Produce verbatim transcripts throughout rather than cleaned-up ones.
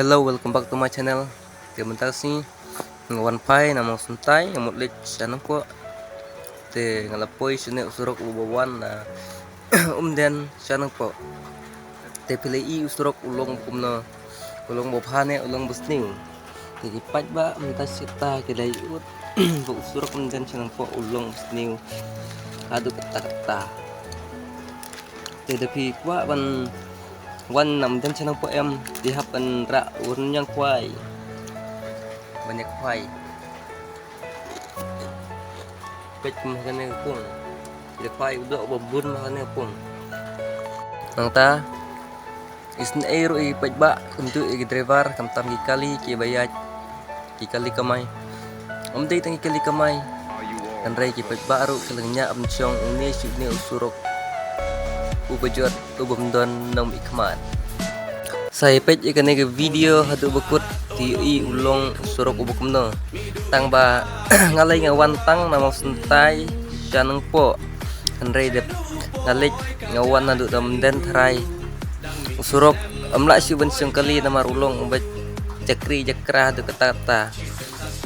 Hello, welcome back to my channel. Te mynta ka sngi nga wan phai na Mawsyntai, nga mut leit sha Nongpoh. Te nga la poi shane u surok uba wan na Umden sha Nongpoh. Te phi la i u surok u long kumno, u long ba bha ne u long ba sniew. Te ki paidbah mynta shata ki la ïohi ba u surok Umden sha Nongpoh u long ba sniew haduh katta katta. Te da phi kwah ban wan na Umden sha Nongpoh em, phi hap ban rah u rynïeng khwai ban ïa khwai. Peit kum ha kane ka pung. Ïa khwai u doh ba bun ha kane ka pung. Nangta isynei ruh ïa ki paidbah, kumjuh ïa ki driver, khamtam ki kali kiba ïaid, ki kali kamai. Ym dei tang ki kali kamai, hynrei ki paidbah ruh ki la ñiah ban shong ïa une sha une u surok uba jot, uba ym don nongmihkhmat. Sa ïa peit ïa kane ka video haduh ba kut, te ïohi u long u surok uba kumno. Tang ba nga lei nga wan tang na Mawsyntai sha Nongpoh, hynrei dep nga leit nga wan naduh da Umden tharai. U surok ym lah shuh ban shong kali namar u long uba jakri jakra haduh katta katta.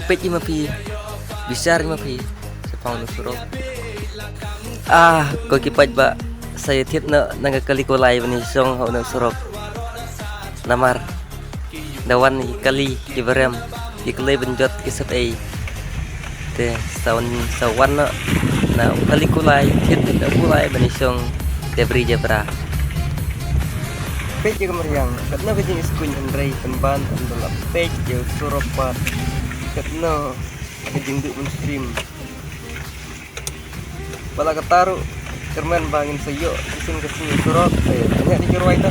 Peit ïa ma phi, bishar ïa ma phi shaphang une u surok. Ah, ko ki paidbah, sa ïa thied noh na ka kali kulai ban ïa shong ha une u surok. Namar da wan ki kali kiba rem, ki kali ban jot ki sep ei. Te sa wan, sa wan noh na u kali kulai, thied na u kulai ban ïa shong, jabri jabra. Peit ïa ka mariang, katno ka jingiskuiñ, hynrei pynban ym da la peit ïa u surok pat. Katno ka jingduh mynsiem. Ba la katta ruh kyrmen ba ngin sa ïoh shisien ka sngi u surok. Te tang ïa ki rwai ta.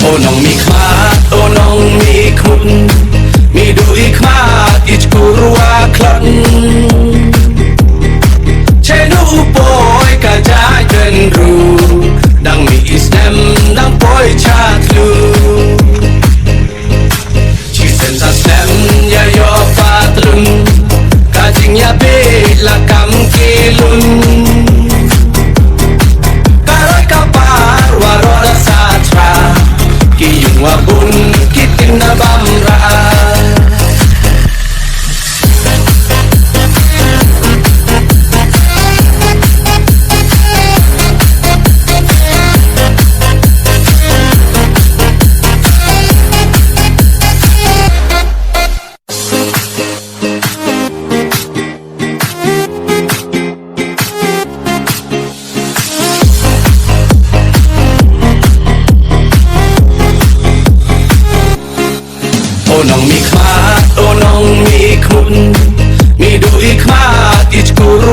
O nongmihkhmat, o nongmihkhmut, mi duh i khmat i jkur wa khlot. Che nu u poi ka jait ben ru, dang mih i snem dang poi cha thlu. Chisien sa snem ïa ïoh patlun, ka jingïabit la kam ki lun. Ka roi ka par warok da sa tra, ki ïung wa bun ki tim da bam ra. O nongmihkhmat, o nongmihkhmut, mi duh i khmat i jkur